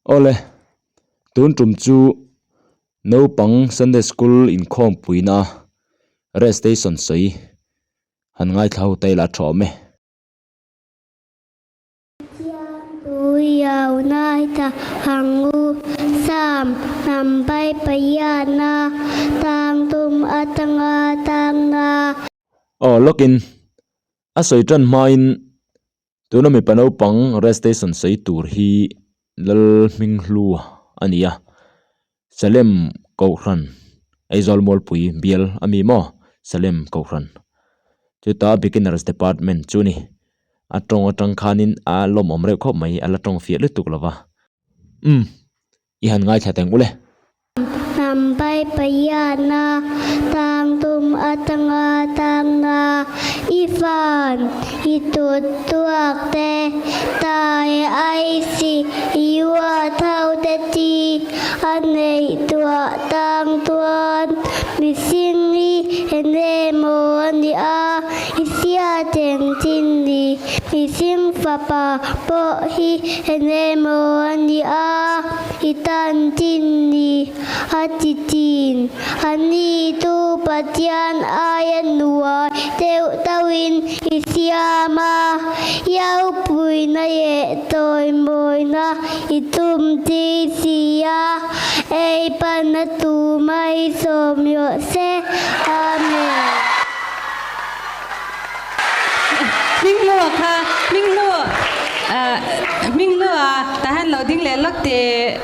Awle, tun tum chu naupang Sunday School inkhawmpuina Rest Station sawi han ngaithla ho ta ila a tha awm e. Thiangpui au naita ang u, Sam hnam pai paiana tang tum atanga tangna. Aw lawkin a sawi tan hmain tuna mipa naupang rest station sawi tur hi Lalhminghlu a ni a, Salem Kohhran Aizawl Mualpui bial a mi maw Salem Kohhran chuta beginners department chu a ni. A tawng atang khanin a lawmawm reuh khawp mai, a la tawng fiah lutuk lo va. Umm, i han ngaithla teng ule. Hnam pai paiana tang tum atanga tangna i fan i tut tuak te tai ai si i ua tho te chi a neih tuah tang tuan mihring hi enge maw a nih a I hria cheng chin ni, mihring fapa pawh hi enge maw a nih a, i tan chin ni, a ti thin. A ni chu Pathian aia nuai deuh deuhin i siam a, Iaupuina leh tawimawina i tum ti si a, ei pan a tu mai sawm rawh se. Amen. Hminghlua kha Hminghlua ah Hminghlua tah hian lo ding leh lawk teh.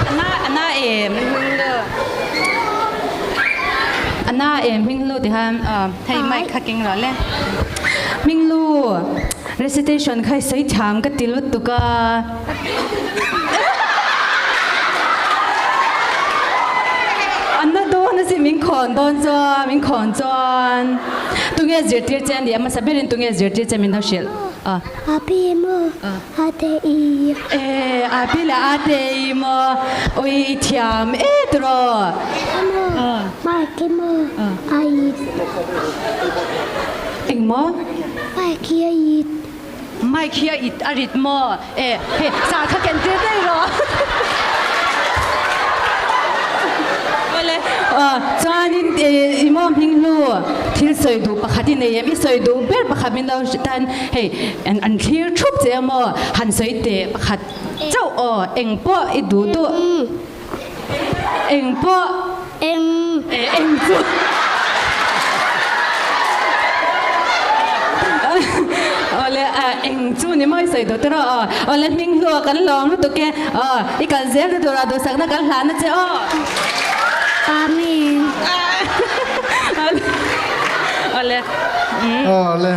Ana ana em Ana em Hminghlu ti khan hei mic kha keng rawh le Hminghlu recitation kha i sawi thiam ka ti lutuk a. An na dawn a si min khawn dawn chuan min khawn chuan tunge zirtir che a ni a hmasa berin tunge zirtir che min lo hrilh a. A pi maw a te i. E a pi leh a te i maw ui i thiam e tiraw. Maw Mike maw a it. Eng maw? Mike hi a it. Mike hi a it a rit maw? E, hei sa kha ken tir daih rawh. Awle, chuanin i maw hming hlu thil sawi duh pakhat i nei em? I sawi duh ber pakhat min lo tan hei an thlir thup che emaw han sawi teh pakhat chauh aw eng pawh i duh duh eng pawh Eng. E eng chu. Awle eng chu ni mawi sawi duh te rawh aw. Awle hming hlua kan lawm lutuk e. Aw i kal zel te turah duhsakna kan hlan a che aw. Amen. Awle. Awle.